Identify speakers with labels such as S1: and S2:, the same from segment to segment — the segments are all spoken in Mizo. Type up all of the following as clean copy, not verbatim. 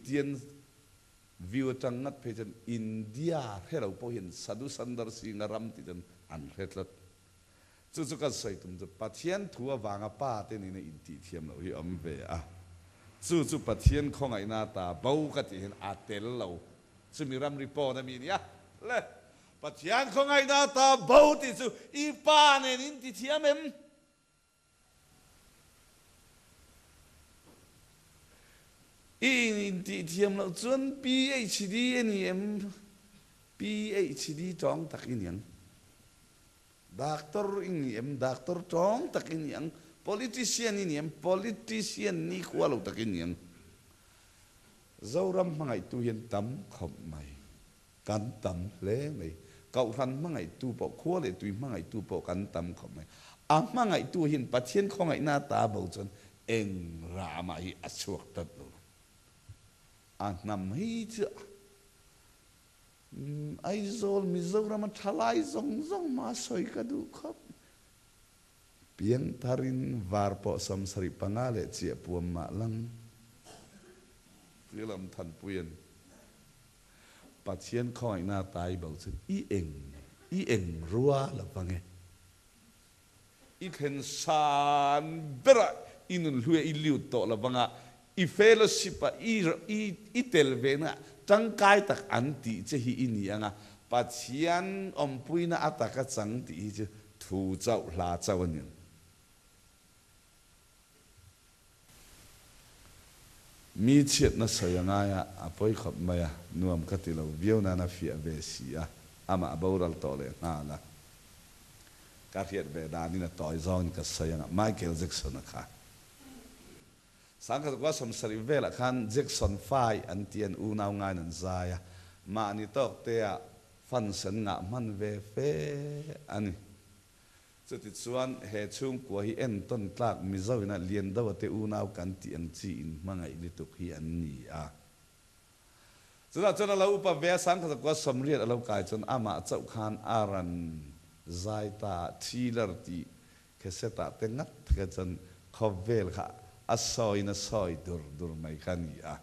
S1: Indian view atang ngat phei chuan India hre lo pawh hian Sadhu Sundar Singh-a ram tih chuan an hre tlat. Chu chu kan sawi tum chu Pathian thu avanga pa te nena intihthiam loh hi a awm ve a. Chu chu Pathian khawngaihna ta bo ka tih hian a tel lo. Chumi ramri pawn a mi nia le. Pathian khawngaihna ta bo tih chu i pa nen intithiam em? I intihthiam loh chuan PHD a ni em? PHD tawng tak i ni ang. Doctor i ni em? Doctor tawng tak i ni ang. Politician i ni em? Politician nikhua lo tak i ni ang. Zoram hmangaihtu hian tam khawp mai. Kan tam hle mai. Kohhran hmangaihtu pawh, khua leh tui hmangaihtu pawh kan tam khawp mai. A hmangaihtu hian Pathian khawngaihna ta bo chuan eng rah mah hi a chhuak tlat lo. A hnam hi chu Aizawl, Mizorama thalai zawng zawng hma sawi ka duh khawp. Piangtharin var pawh 75 leh chiah puam mah lang. Tilam Thanpuia'n Pathian khawngaihna tai bo chu i eng i eng rua lo vang e. I thlen san berah i nun hluia i liut tawh lo vanga i fellowship a i i i tel vena tangkai tak an tih che hi i ni anga Pathian awmpuina a taka chang tih hi chu thu chauh hla chauh a ni ang. Mi chhiatna sawi a ngai a, a pawi khawp mai a, nuam ka ti lo viau nan a fiah ve si a, amah a boral tawh leh nghal a. Ka hriat ve danin a tawi zawngin ka sawi ang a, Michael Jackson-a kha. Sangkhat kua 70 velah khan Jackson Fai an ti an unau ngaiin an zai a, mahni tawk tea fans an ngah hman ve fe a ni. Chutichuan, he chhungkua hi entawn tlak Mizo ina Liandoa te unau kan tih ang chi in hmangaih lutuk hi an ni a. Chutah chuan a lo upa ve a, 1980 a lo kai chuan amah chauh khan a ran zai ta a, Thriller tih cassette ah te ngat kha chuan khawvel kha a sawiin a sawi dur dur mai kha a ni a.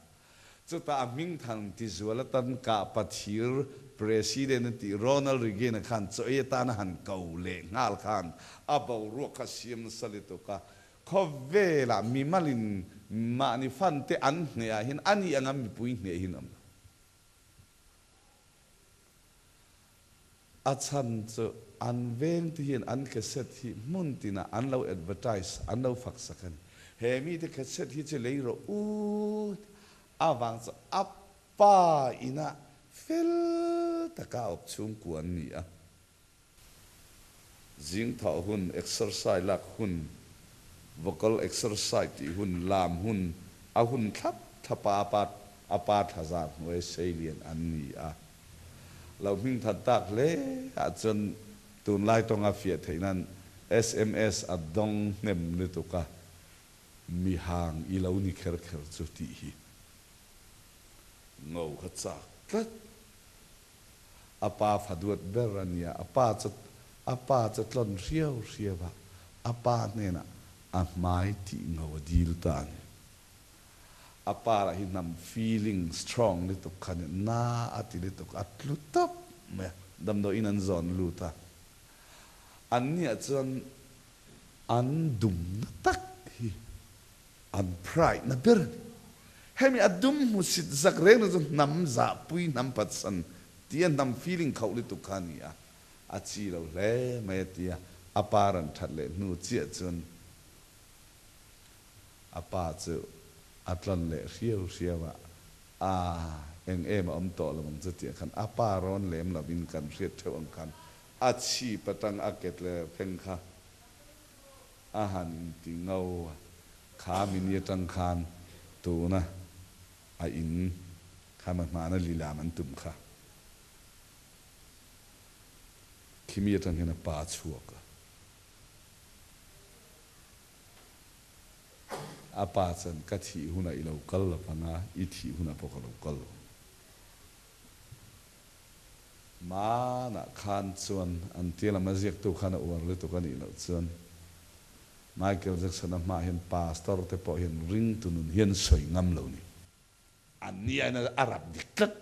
S1: Chutah a hmingthang tizual atan kah pathir President a tih Ronald Reagan-a khan chaw ei atan a han ko leh nghal khan a boruak kha siam nasa lutuk a. Khawvelah mimalin mahni fante an hnehah hian a nih anga mipui hneh hi an awm lo. A chhan chu an vengte hian an cassette hi hmun tinah an lo advertise, an lo fak sak a ni. He mite cassette hi chu lei rawh u avang chu a pa inah fel taka a awp chhungkua an ni a. Zing thawh hun, exercise lak hun, vocal exercise tih hun, lam hun, a hun thlap thlapa a pa a pa thlazar hnuai seilian an ni a. Lo hming that tak hle ah chuan tunlai tawnga fiah theih nan sms a dawng hnem lutuk a, mi hang i lo ni kher kher chu tih hi ngo kha chak tlat. A pa fa duat ber a nia, a pa chu a pa chu tlawn hriau hriau a, a pa hnenah a hmai tih ngo a dil ta a ni. A pa lah hi hnam feeling strong lutuk kha nia, na a ti lutuk, a tlu tawp mai a, damdawiin an zawn lut a. An nia chuan an dumna tak hi an pride na ber a ni. Hemi a dum hmusit zak reng reng chu hnam zahpui, hnam phatsan tia hnam feeling khauh lutuk kha a ni a, a chi lo hle mai a ti a, a pa ran that leh hnu chiah chuan A pa chu a tlawn leh hriau hriau a, a eng em a awm tawh lo ang chu tih khan a pa rawn lem lo in kan hriat theuh ang khan a chhip atang a ketle thleng kha a han inti ngo a, kha mini atang khan tuna a in kha ma hmana lilam an tum kha khimi atang hian a pa a chhuak a. A pa chuan, Ka thih hunah i lo kal lo vang a, i thih hunah pawh ka lo kal lo. Hmanah khan chuan an tia lam a ziaktu khan a uar lutuk a nih loh chuan Michael Jackson-a hmaah hian pastor te pawh hian ringtu nun hian sawi ngam lo ni. An ni aiin a rap dik tlat.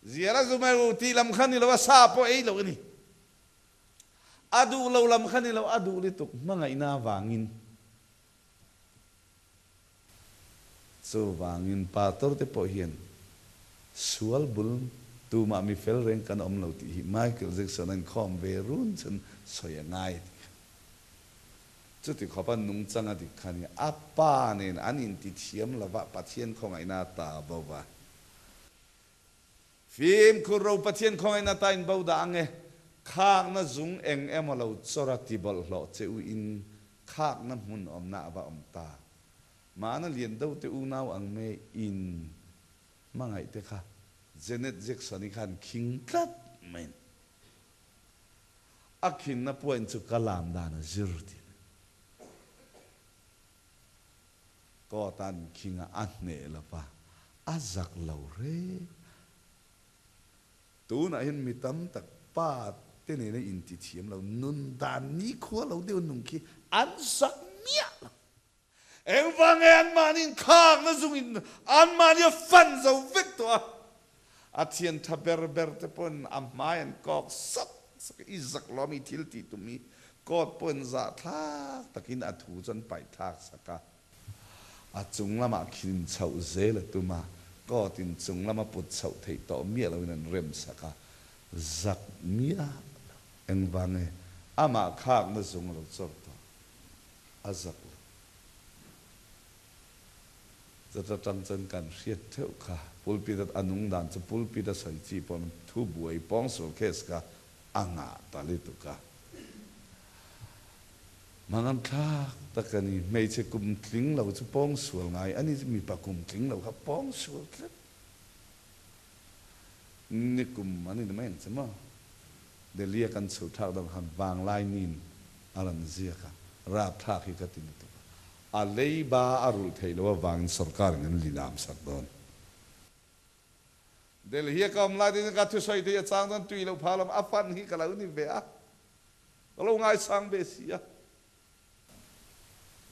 S1: Zial a zu mai u tih lam kha ni lo a, sa pawh ei loh a ni. A duh lo lam kha ni lo, a duh lutuk hmangaihna avangin. Chuvangin pastor te pawh hian sual bul tumah mi fel reng kan awm lo tih hi Michael Jackson a inkhawm ve run chun sawi a ngai a tih kha. Chuti khawpa nungchang a dik kha nia a pa nen an intithiam lova Pathian khawngaihna a ta bo va. Fimkhur ro Pathian khawngaihna ta in bo dah ang e. Khakna zung eng emaw lo chawr a ti bawlhhlawh che u in khakna hmun awmna a va awm ta. Mahna lian do te unau ang me in hmangaih te kha Janet Jackson i khan khing tlat mai ni. A khinna point chu ka lam dan a zir ti a ni. Court a an khing a, a hneh lo va, a zak lo reng. Tunah hian mi tam tak pa te nena inti thiam lo, nun dan nikhua lo deuh nung khi an zak miah lo. Engvang nge anmahni inkhakna zungin anmahni a fan zo vek tawh a, a thian tha ber ber te pawhin a hmai an kawk sak sak a, i zak lo ami thil tih tum hi court pawhin zahthlak takin a thu chu an paih thlak sak a. A chung lamah khin chhoh zel a tum a, court in chung lama put chhoh theih tawh miah loin an rem sak a, zak miah lo. Engvang nge amah khakna zung a lo chawr tawh? A zak lo. Chata tang chuan kan hriat theuh kha pulpit a nung dan chu pulpit a sawi chi pawn thu buai pawngsual case kha a ngah ta lutuk a. Mangan thlak tak a ni. Hmeichhe kum tling lo chu pawngsual ngai a ni. Mipa kum tling lo kha pawngsual tlat. Ni kum an in mai ang che maw? Delhi a kan chhuh thlak dawn khan vanglai nin a rawn ziak a, rap thlak hi ka ti lutuk a. A leiba a rulh theih loh avangin sorkar in an lilam sak dawn. Delhi a ka awm lai te ka thusawi te hi a chang chuan tui loh phah lam a fan hi ka lo ni ve a, ka lo ngaisang ve si a.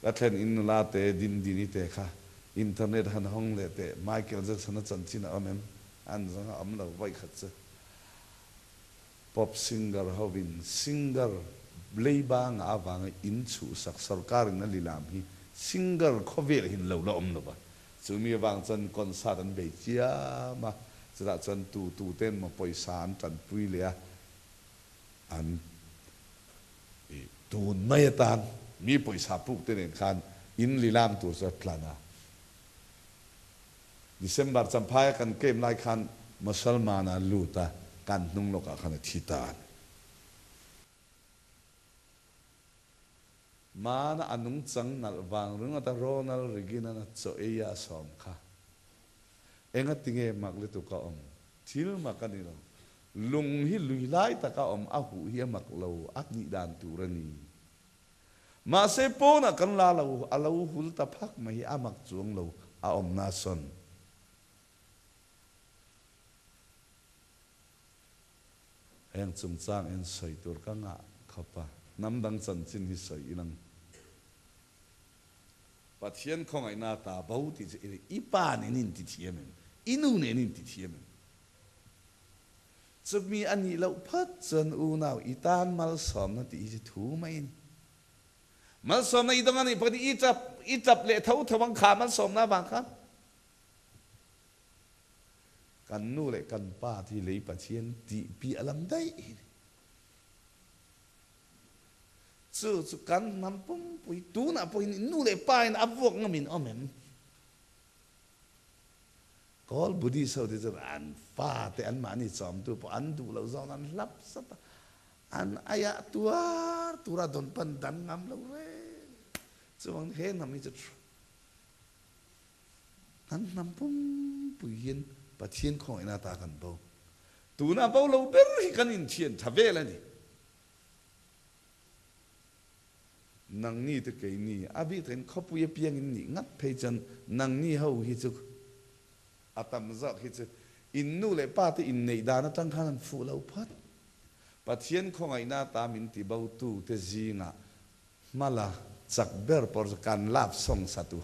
S1: Ka thlen in nula te din dini te kha internet han hawng leh teh Michael Jackson a chanchin a awm em? An zawng a awm lo vawi khat chu. Pop singer hovin singer leiba ngah avanga in chhuhsak sorkar in a lilam hi singer khawvel hin lo la awm lo va. Chumi avang chuan concert an bei chiam a, chutah chuan tu tu ten maw pawisa an tanpui leh a, an I tun mai atan mi pawisa puk te nen khan in lilam tur chu a tlan a. December Champhaia kan camp lai khan Musalman a lut a, kan hnung lawkah khan a thi ta a ni. Mana a nungchang nalh vang ringawt a Ronald Reagan-a'n a chaw ei a a sawm kha. Engatinge mak lutuk a awm? Thil mak a ni lo. Lung hi lui lai taka awm a huh hi a mak lo a nih dan tur a ni. Mahse pawnah kan la lo, a lo hul ta phak mai hi a mak chuang lo a awmna sawn. Heng chungchang en sawi tur ka ngah khawp a, hnam dang chanchin hi sawi ilang. Pathian khawngaihna ta bo tih chu i pa nen in ti thiam em? I nu nen in ti thiam em? Chumi a nih loh phawt chuan unau i tan malsawmna tih hi chu thu mai a ni. Malsawmna i dawng a nih pawhin i tap i tap leh tho tho ang kha malsawmna avang khan. Kan nu leh kan pa te hi lei Pathian tih piah lam daih hi a ni. Chu chu kan hnam pumpui tunah pawhin nu leh pa in a vuak ngamin awm em? Kawl Buddhist ho te chuan an fate anmahni chawmtu pawh an duh loh zawng an hlap sap a, an aiah tuar tura dawn pan dan ngam lo reng. Chuvang he hnam hi chu kan hnam pumpui hian Pathian khawngaihna ata kan bo. Tuna bo lo ber hi kan inthian tha vel a ni. Nangni te keini a bik takin khawpui apiang in nih ngat phei chuan nangni ho hi chu a tam zawk hi chu in nu leh pa te inneih dan atang khan an fuh lo phawt. Pathian khawngaihna ata min ti bo tu te zingah hmala chak ber pawh chu kan love song sa tu ho.